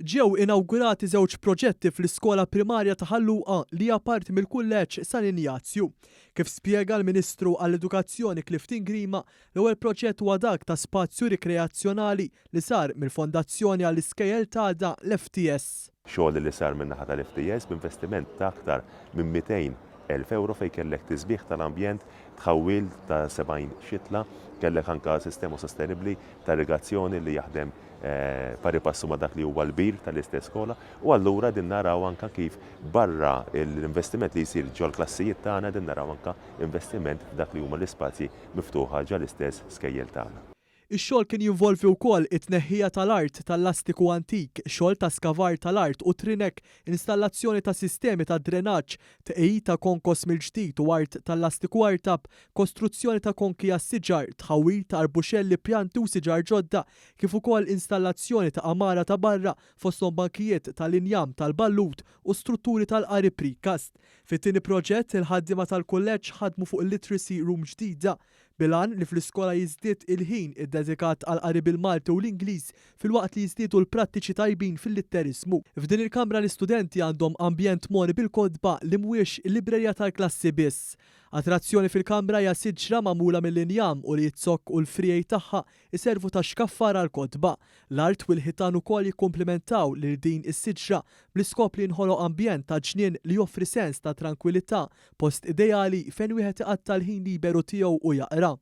Ġew inawgurati żewġ proġetti fl-iskola primarja ta' Ħal Luqa li hija parti mill-Kulleġġ San Injazju. Kif spjega l-Ministru għall-Edukazzjoni Clifton Grima, l-ewwel proġett huwa dak ta' spazju rikreazzjonali li sar mill-Fondazzjoni għall-Iskejjel t'Għada, l-FTS. Xogħol li sar min-naħa tal-FTS b'investiment ta' aktar minn 200,000 ewro fejn kellek tisbiħ tal-ambjent, tħawwil ta' 70 xitla, kellek anke sistema sostenibbli ta' irrigazzjoni li jaħdem pari passu ma' dak li huwa l-bir tal-istess skola u allura qegħdin naraw anke kif barra l-investiment li jsir ġol-klassijiet tagħna qegħdin naraw anke investiment f'dak li huma l-ispazji miftuħa ġal-istess skejjel tagħna. Ix-xogħol kien jinvolvi wkoll it-tneħħija tal-art tal-lastiku antik, xogħol ta' skavar tal-art u trinek, installazzjoni ta' sistemi ta' drenaġġ, tqegħid ta' konkos mill-ġdid u art tal-lastiku artab, kostruzzjoni ta' konki għas-siġar, tħawwil ta' arbuxelli, pjanti u siġar ġodda, kif ukoll installazzjoni ta' għamara ta' barra, fosthom bankijiet tal-injam tal-ballut u strutturi tal-qari precast. Fit-tieni proġett, il-ħaddiema tal-kulleġġ ħadmu fuq literacy room ġdida, bil-għan li fl-iskola jiżdied il-ħin iddedikat għall-qari bil-Malti u l-Ingliż filwaqt li jiżdiedu l-prattiċi tajbin fil-litteriżmu. F'din il-kamra l-istudenti għandhom ambjent mogħni bil-kotba li mhuwiex librerija tal-klassi biss. Attrazzjoni fil-kamra hija siġra magħmula mill-injam u li z-zokk u l-friegħi tagħha jservu ta' xkaffar għall-kotba. L-art u l-ħitan ukoll jikkumplimentaw lil din is-siġra bl-iskop li jinħoloq ambjent ta' ġnien li joffri sens ta' trankwilità, post ideali fejn wieħed iqatta' l-ħin liberu tiegħu u jaqra.